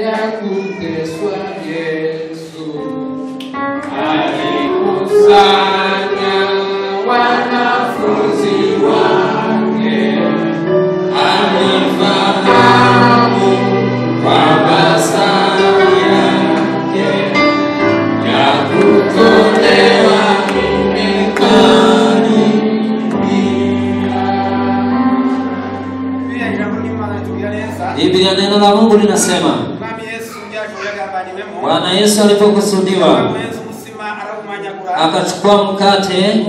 ya kuteswa Yesu alikusanya wanafunzi wake, alifahamu kwamba saa yake ya kutolewa imekaribia. Biblia, neno la Mungu linasema Bwana Yesu alipokusudiwa akachukua mkate,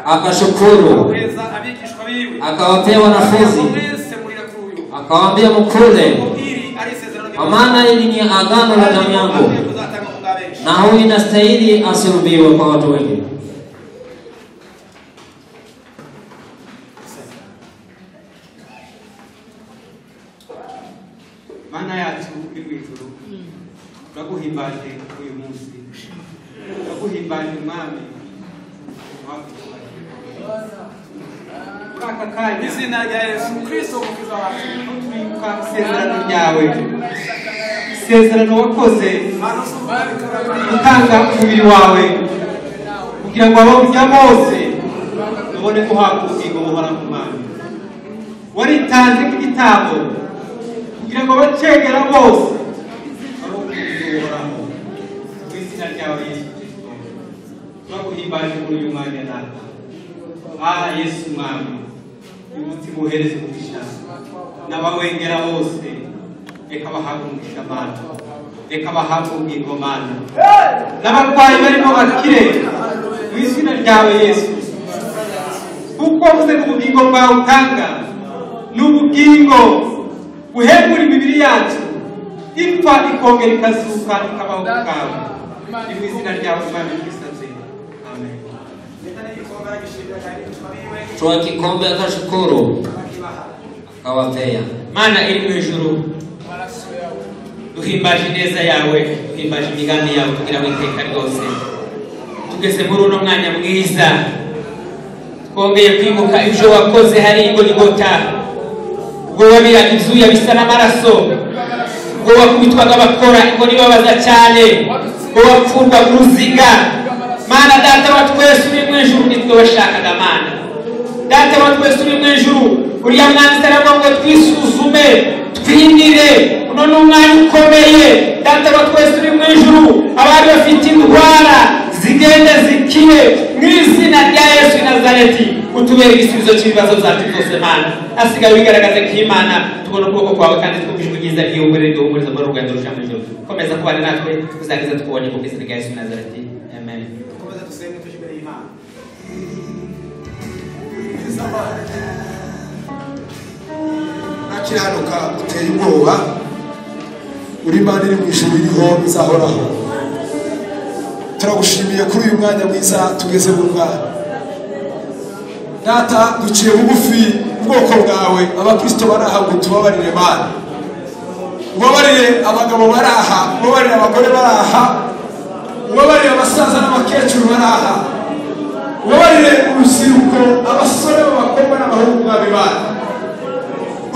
akashukuru, akawapea wanafunzi, akawaambia mkule, kwa maana hili ni agano la damu yangu, na huyu inastahili asulubiwe kwa watu wengi. Mana yacu uri mu ijuru, turaguhimbaje uyu munsi, turaguhimbaje Mwami muri aka kanya, Izina rya Yesu Kristo umukiza wacu. Twibuka isezerano ryawe, isezerano wakoze gutanga umubiri wawe kugira ngo abawurya bose babone guhabwa ubugingo buhoraho. Mwami, waritanze nk'igitambo kugira ngo abacengera bose babone ubugingo buhoraho. Mu izina ryawe Yesu Kristo turaguhimbaje muri uyu mwanya data. Ah Yesu Mwami, uyu mutima uhereze umugisha n'abawengera bose, reka bahabwe umugisha Mana, reka bahabwe ubugingo Mana, n'abarwayi barimo bakire mu izina ryawe Yesu, kuko wavuze ngo ubugingo bwawe utanga ni ubugingo buhembura imibiri yacu, ipfa ikongera ikazuka ikabaho ubwawe. Ni mu izina ryawe Mwami twisabye, amen. Toa kikombe akashukuru, akawapea. Mana iri mu ijuru, duhimbaje ineza yawe, duhimbaje imigambi yawe kugira ngo iteka ryose tugeze muri uno mwanya mwiza, twongeye kwibuka ibyo wakoze hari i Golgotha, ubwo wabiraga ibyuya bisa n'amaraso, ubwo wakubitwaga bakora inkoni ibabaza cyane, ubwo wapfurwa ku ruziga. Mana data wa twese uri mu ijuru, nitwe washakaga. Mana data wa twese uri mu ijuru, uriya mwanditsi aravuga ngo twisuzume twinire, uno ni umwanya ukomeye. Data wa twese uri mu ijuru, abari bafite indwara zigenda zikire mu izina rya Yesu i Nazareti, utubere igisubizo cy'ibibazo byacu byose. Mana asigaye wigaragaze nk'Imana, tubona ukuboko kwawe kandi twumva ijwi ryiza ryihumure riduhumuriza muri urugendo ruja mu ijuru. Komeza kubana natwe tuzageza tukubonye mu izina rya Yesu i Nazareti, amen. Dukomeze dusenge tuje imbere y'Imana. Urakiranuka uteye ubwoba, uri Imana iri mu ijuru iriho izahoraho. Turagushimiye kuri uyu mwanya mwiza tugeze mu mwana. Data, duciye bugufi ubwoko bwawe, abakristo bari aha ngo tubabarire Mana, ubabarire abagabo bari aha, ubabarire abagore bari aha, ubabarire abasaza n'abakecuru bari aha, ubabarire urubyiruko, abasore b'abakobwa n'abahungu mwami Mana,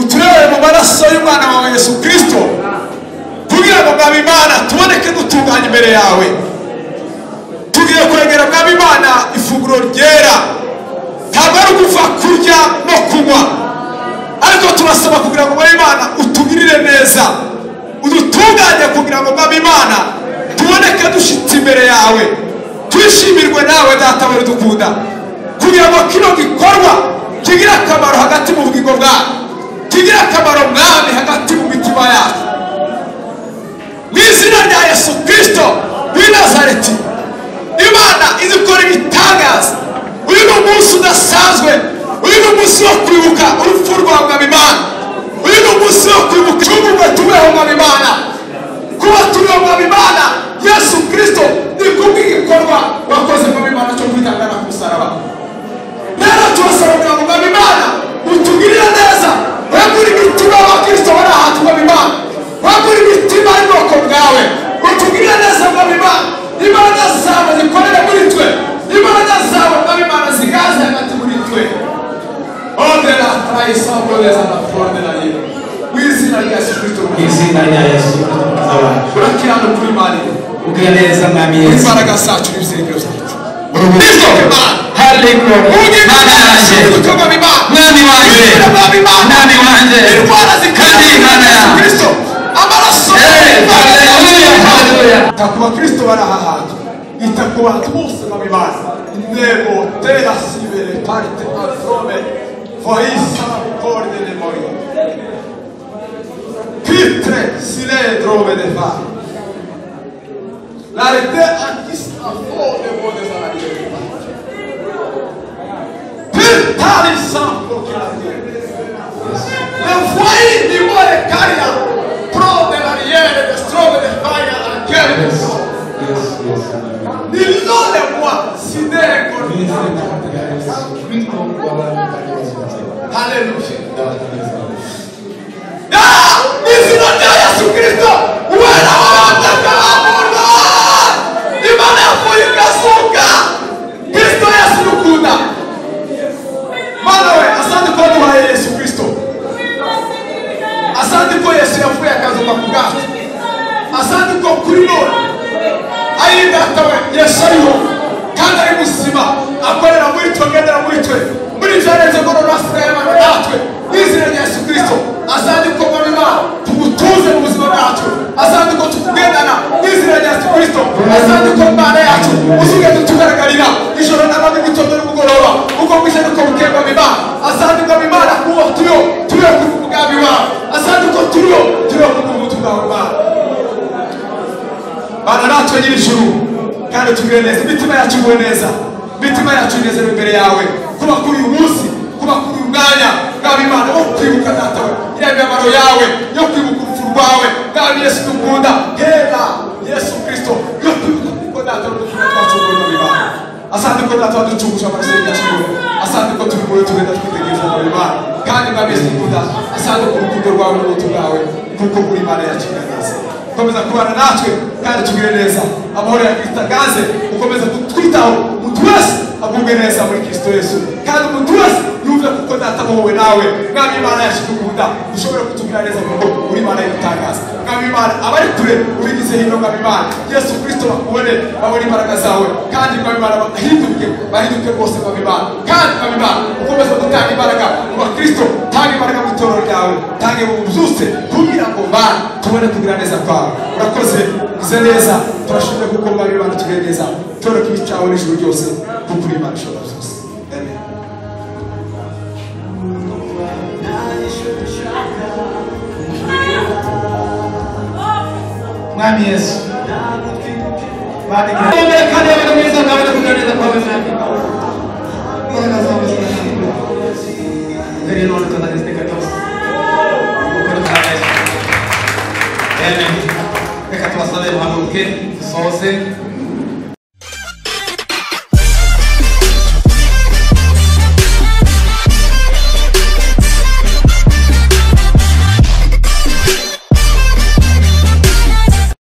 uturebere mu maraso y'umwana wawe Yesu Kristo, kugira ngo mwami Imana tuboneke dutunganye imbere yawe. Tugiye kwegera mwami Imana ifunguro ryera, ntabwo ari ukuva kurya no kunywa, ariko turasaba kugira ngo mwami Imana utugirire neza, udutunganye kugira ngo mwami Imana tuboneke dushitse imbere yawe, twishimirwe nawe data we dukunda, kugira ngo kino gikorwa kigire akamaro hagati mu bugingo bwacu, kigire akamaro mwami hagati mu mitima yacu. Mu izina rya Yesu Kristo w'i Nazareti, Imana izikora ibitangaza. Uyu ni umunsi udasanzwe, uyu ni umunsi wo kwibuka urupfu rwa mwami Imana, uyu ni umunsi wo kwibuka icungurwa tubeho mwami Imana, kuba turiho mwami Imana Yesu Kristo ni kubw'igikorwa wakoze mwami Imana cyo kwitangana ku musaraba. Rero turasaba kugira ngo mwami Imana utugirire neza, wegure imitima y'abakristo bari ahantu mwami Imana, wegure imitima y'ubwoko bwawe, utugirire neza mwami Imana, imbaraga zawe zikorere muri twe, imbaraga zawe mwami Imana zigaze hagati muri twe. Ondera traição, beleza na flor de la vida. Mu izina rya Yesu Kristo. Mu izina rya Yesu. wacu. Urakiranuka uri Imana. Ugira neza Mwami Yesu. Imbaraga zacu n'ibyiringiro byacu. Haleluya. Mana yanjye. Mwami wanjye. Mwami wanjye. Kandi Imana yawe. Amaraso. Haleluya. Haleluya. Ita ku bakristo bari aha hantu. Ita ku bantu bose babibana. Intego tera sibere parte azome voisa corde de moria. Pitre sile drove de fa. La rete anchista fo de mode salariere. Tali sampo che le fuori di muore caria pro dell'ariere de strove de faia anche Yes, yes. Il nome moi si deve Hallelujah. Ah, izina rya Yesu Kristo wera w'amateka w'umuntu Imana yapfuye igasuka Kristo Yesu dukunda. Mana we, asante ko waduhaye Yesu Kristo. Asante ko Yesu yapfuye akazuka ku bwacu. Asante ko kuri none ari data we Yesu ariho kandi ari muzima akorera muri twe agendera muri twe muri byarenze ngo none asigaye abana natwe n'izina rya Yesu Kristo. Asante ko Mwami Imana tugutuze mu buzima bwacu. Asante ko tukugendana n'izina rya Yesu Kristo. Asante ko Imana yacu uzugenda utugaragarira ijoro n'amanywa igitondo n'umugoroba uko bwije n'uko bukeye Mwami Imana. Asante ko Imana kuba turiho turiho ku mugambi wawe. Asante ko turiho turiho ku butumwa bwawe Imana. Bana natwe nyir'ijuru kandi tugire neza imitima yacu iguwe neza imitima yacu inezerwe imbere yawe kuba kuri uyu munsi kuba kuri uyu mwanya Mwami Imana wo kwibuka data we iriya myambaro yawe yo kwibuka urupfu rwawe Mwami Yesu dukunda hera Yesu Kristo yo kwibuka kuko data we dukunda twacunguwe Mwami Imana. Asante ko data waducunguje amaraso y'igiciro. Asante ko turi muri tugenda twitegereje Mwami Imana kandi Mwami Yesu dukunda. Asante ku rukundo rwawe n'ubuntu bwawe kuko uri Imana yacu neza. Komeza kubana natwe kandi tugire neza amahoro ya Kristo aganze ukomeza kutwitaho umuntu wese agubwe neza muri Kristo Yesu kandi umuntu wese yumve kuko data wowe nawe Mwami Imana yacu dukunda ushobora kutugira neza kuko uri Imana y'ibitangaza. Mwami Imana abari kure ubigize hino Mwami Imana Yesu Kristo bakubone babone imbaraga zawe kandi Mwami Imana bahinduke bahinduke rwose Mwami Imana kandi Mwami Imana ukomeza gutanga imbaraga mu bakristo tanga imbaraga mu itorero ryawe tange mu byose kugira ngo Mana tubone kugira neza kwawe. Urakoze uze neza turashimye kuko Mwami Imana tugire neza toreka ibicawe n'ijuru ryose kuko uri Imana ishobora byose. Amen. Mwami Yesu. Reka tubasabe muhaguruke dusoze.